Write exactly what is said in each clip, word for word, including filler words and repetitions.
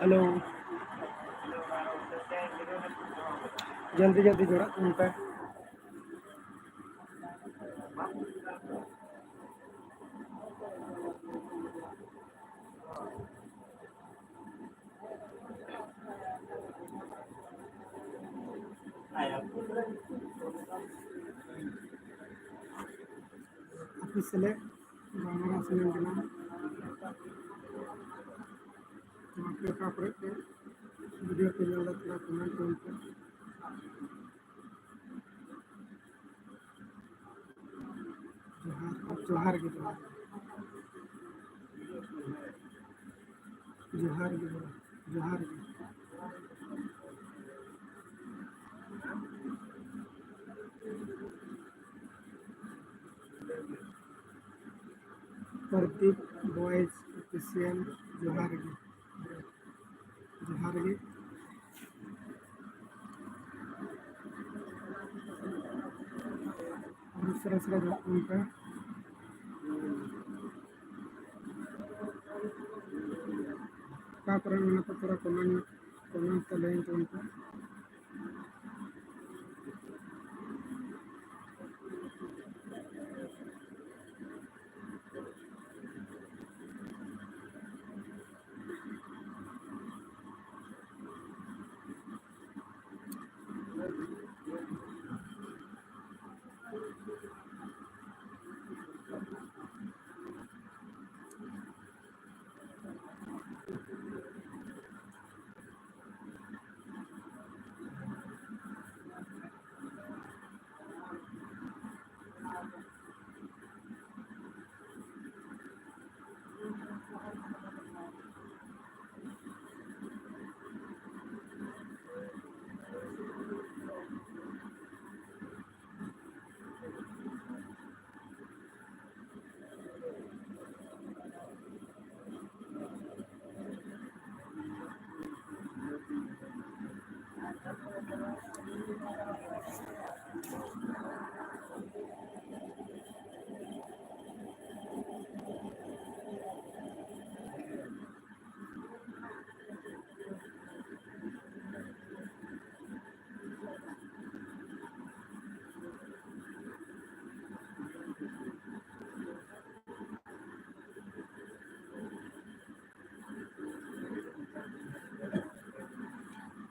Hello, ᱡᱚᱞᱫᱤ ᱡᱚᱞᱫᱤ ᱡᱚᱲᱟᱜ ᱛᱟᱵᱚᱱ ᱯᱮ᱾ ᱟᱯᱮ ᱥᱮᱞᱮᱫ ᱜᱟᱞᱢᱟᱨᱟᱣ ᱥᱟᱱᱟᱧ ᱠᱟᱱᱟ᱾ ᱱᱚᱣᱟ ᱯᱮ ᱚᱠᱟ ᱠᱚᱨᱮ ᱯᱮ ᱵᱷᱤᱰᱤᱭᱳ ᱯᱮ ᱧᱮᱞ ᱮᱫᱟ, ᱛᱷᱚᱲᱟ ᱠᱚᱢᱮᱱᱴ ᱛᱟᱵᱚᱱ ᱯᱮ᱾ ᱡᱚᱦᱟᱨ, ᱡᱚᱦᱟᱨ ᱜᱮ, ᱡᱚᱦᱟᱨ ᱜᱮ᱾ ᱡᱚᱦᱟᱨ ᱜᱮ, ᱡᱚᱦᱟᱨ ᱜᱮ᱾ ᱯᱨᱚᱫᱤᱯ ᱵᱚᱭᱮᱡᱽ ᱚᱯᱷᱤᱥᱤᱭᱟᱞ, ᱡᱚᱦᱟᱨ ᱜᱮ, ᱡᱚᱦᱟᱨ ᱜᱮ᱾ ᱟᱨ ᱩᱥᱟᱹᱨᱟ ᱩᱥᱟᱹᱨᱟ ᱪᱟᱞᱟᱜ ᱠᱟᱱ ᱯᱮ᱾ ᱚᱠᱟ ᱠᱚᱨᱮ ᱢᱮᱱᱟᱜ ᱯᱮ, ᱛᱷᱚᱲᱟ ᱠᱚᱢᱮᱱᱴ, ᱠᱚᱢᱮᱱᱴ ᱛᱮ ᱞᱟᱹᱭᱟᱹᱧ ᱛᱟᱵᱚᱱ ᱯᱮ᱾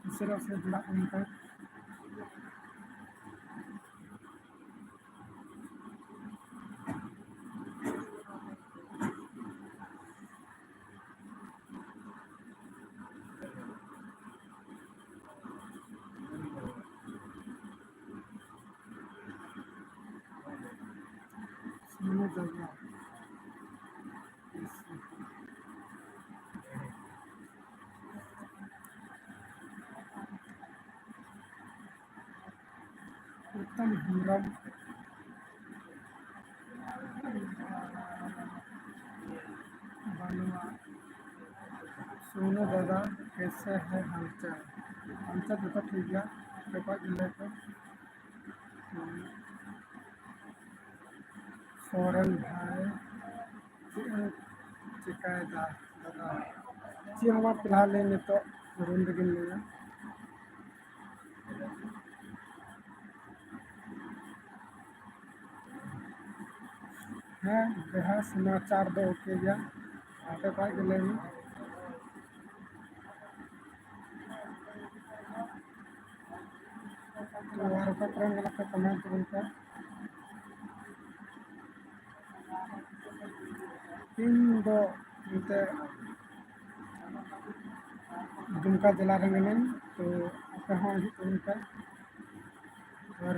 ᱩᱥᱟᱹᱨᱟ ᱩᱥᱟᱹᱨᱟ ᱫᱟᱜ ᱚᱱᱠᱟ᱾ ᱥᱩᱱᱩ ᱫᱟᱫᱟ᱾ ᱩᱛᱛᱚᱢ ᱦᱮᱢᱵᱨᱚᱢ, ᱵᱟᱹᱱᱩᱜᱼᱟ᱾ ᱥᱳᱱᱩ ᱫᱟᱫᱟ, ᱠᱮᱥᱮ ᱦᱮ ᱦᱟᱞᱪᱟᱞ? ᱦᱟᱞᱪᱟᱞ ᱡᱚᱛᱚ ᱴᱷᱤᱠ ᱜᱮᱭᱟ, ᱟᱯᱮ ᱠᱚᱣᱟᱜ ᱜᱮ ᱞᱟᱹᱭ ᱯᱮ᱾ ᱥᱚᱨᱮᱱ ᱵᱷᱟᱭ, ᱪᱮᱫ ᱮᱢ ᱪᱮᱠᱟᱭᱮᱫᱟ ᱫᱟᱫᱟ? ᱪᱮᱫ ᱦᱚᱸ ᱵᱟᱝ, ᱯᱷᱤᱞᱦᱟᱞ ᱤᱧ ᱱᱤᱛᱚᱜ ᱨᱩᱢ ᱨᱮᱜᱮ ᱢᱤᱱᱟᱹᱧᱟ᱾ ᱦᱮᱸ ᱵᱚᱭᱦᱟ, ᱥᱚᱢᱟᱪᱟᱨ ᱫᱚ ᱳᱠᱮ ᱜᱮᱭᱟ, ᱟᱯᱮ ᱠᱚᱣᱟᱜ ᱜᱮ ᱞᱟᱹᱭ ᱢᱮ᱾ ᱛᱚ ᱟᱨ ᱚᱠᱟ ᱠᱚᱨᱮᱱ ᱠᱟᱱᱟ ᱯᱮ, ᱠᱚᱢᱮᱱᱴ ᱛᱟᱵᱚᱱ ᱯᱮ᱾ ᱤᱧ ᱫᱚ ᱮᱱᱛᱮ ᱫᱩᱢᱠᱟ ᱡᱮᱞᱟ ᱨᱮᱱ ᱠᱟᱹᱱᱟᱹᱧ, ᱛᱚ ᱟᱯᱮ ᱦᱚᱸ ᱦᱤᱡᱩᱜ ᱛᱟᱵᱚᱱ ᱯᱮ᱾ ᱟᱨ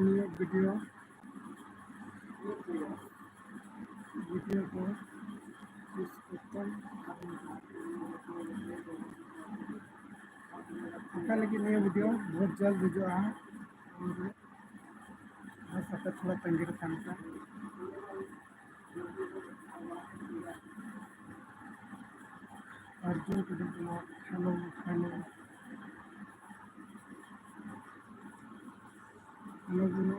ᱱᱤᱭᱟᱹ ᱵᱷᱤᱰᱤᱭᱳ, ᱵᱷᱤᱰᱤᱭᱳ ᱠᱚ ᱛᱤᱥ ᱠᱚᱛᱮ ᱚᱱᱠᱟ ᱞᱟᱹᱜᱤᱫ ᱱᱤᱭᱟᱹ ᱵᱷᱤᱰᱤᱭᱳ ᱵᱚᱦᱩᱛ ᱡᱚᱞᱫ ᱦᱤᱡᱩᱜᱼᱟ᱾ ᱟᱨ ᱟᱯᱮ ᱛᱷᱚᱲᱟ ᱛᱟᱺᱜᱤ ᱨᱮ ᱛᱟᱦᱮᱱ ᱯᱮ᱾ Arjun Tudu blog, hello, hello, hello bro.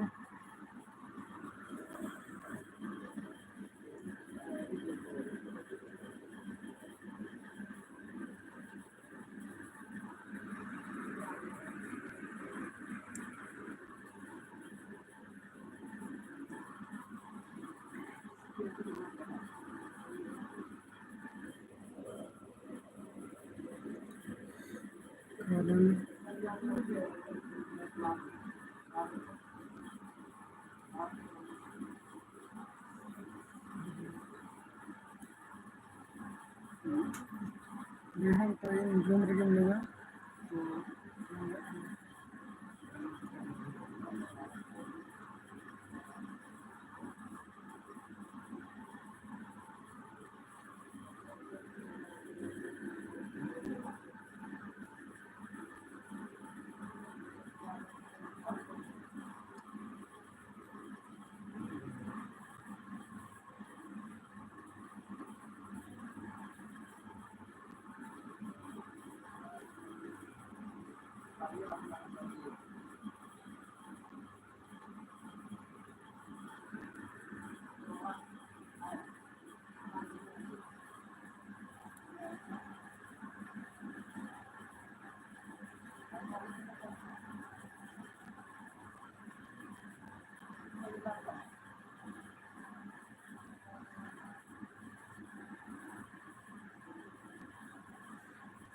ᱠᱟᱨᱚᱱ ᱵᱚᱭᱦᱟ ᱛᱚ ᱤᱧ ᱨᱩᱢ ᱨᱮᱜᱮ ᱢᱤᱱᱟᱹᱧᱟ᱾ ᱛᱚ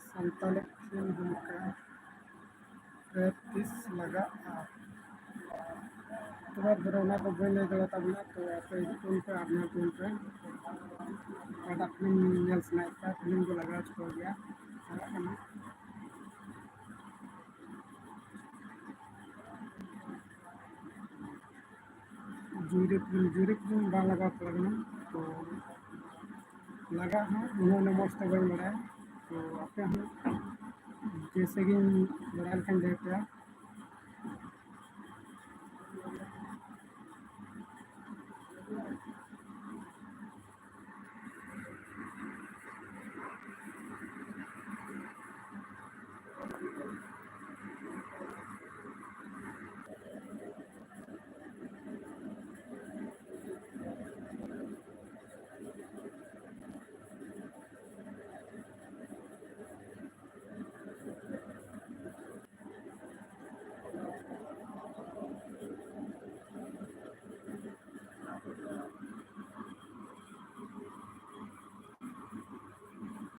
ᱥᱟᱱᱛᱟᱲᱤ ᱯᱷᱤᱞᱢ ᱫᱩᱢᱠᱟ ᱨᱮ ᱛᱤᱥ ᱞᱟᱜᱟᱜᱼᱟ? ᱛᱚᱵᱮ ᱫᱷᱚᱨᱚ ᱚᱱᱟ ᱫᱚ ᱵᱟᱹᱧ ᱞᱟᱹᱭ ᱫᱟᱲᱮ ᱛᱟᱵᱚᱱᱟ, ᱛᱚ ᱟᱯᱮ ᱦᱤᱡᱩᱜ ᱛᱟᱵᱚᱱ ᱯᱮ ᱟᱨ ᱧᱮᱞ ᱛᱟᱵᱚᱱ ᱯᱮ᱾ ᱚᱠᱟᱴᱟᱜ ᱯᱷᱤᱞᱢ ᱧᱮᱞ ᱥᱟᱱᱟᱭᱮᱫ ᱯᱮᱭᱟ, ᱯᱷᱤᱞᱢ ᱠᱚ ᱞᱟᱜᱟᱣ ᱦᱚᱪᱚ ᱠᱚ ᱜᱮᱭᱟ, ᱪᱟᱞᱟᱜ ᱠᱟᱱᱟ᱾ ᱡᱩᱨᱤ ᱡᱩᱨᱤ ᱠᱚᱫᱚ ᱵᱟᱝ ᱞᱟᱜᱟᱣ ᱯᱟᱲᱟᱜ ᱠᱟᱱᱟ᱾ ᱛᱚ ᱞᱟᱜᱟᱜ ᱦᱚᱸ ᱩᱱᱟᱹᱜ ᱢᱚᱡᱽ ᱛᱮ ᱵᱟᱹᱧ ᱵᱟᱲᱟᱭᱟ᱾ ᱛᱚ ᱟᱯᱮ ᱦᱚᱸ ᱡᱮᱭᱥᱮ ᱜᱤᱧ ᱵᱟᱲᱟᱭ ᱞᱮᱠᱷᱟᱱ ᱞᱟᱹᱭ ᱯᱮᱭᱟ᱾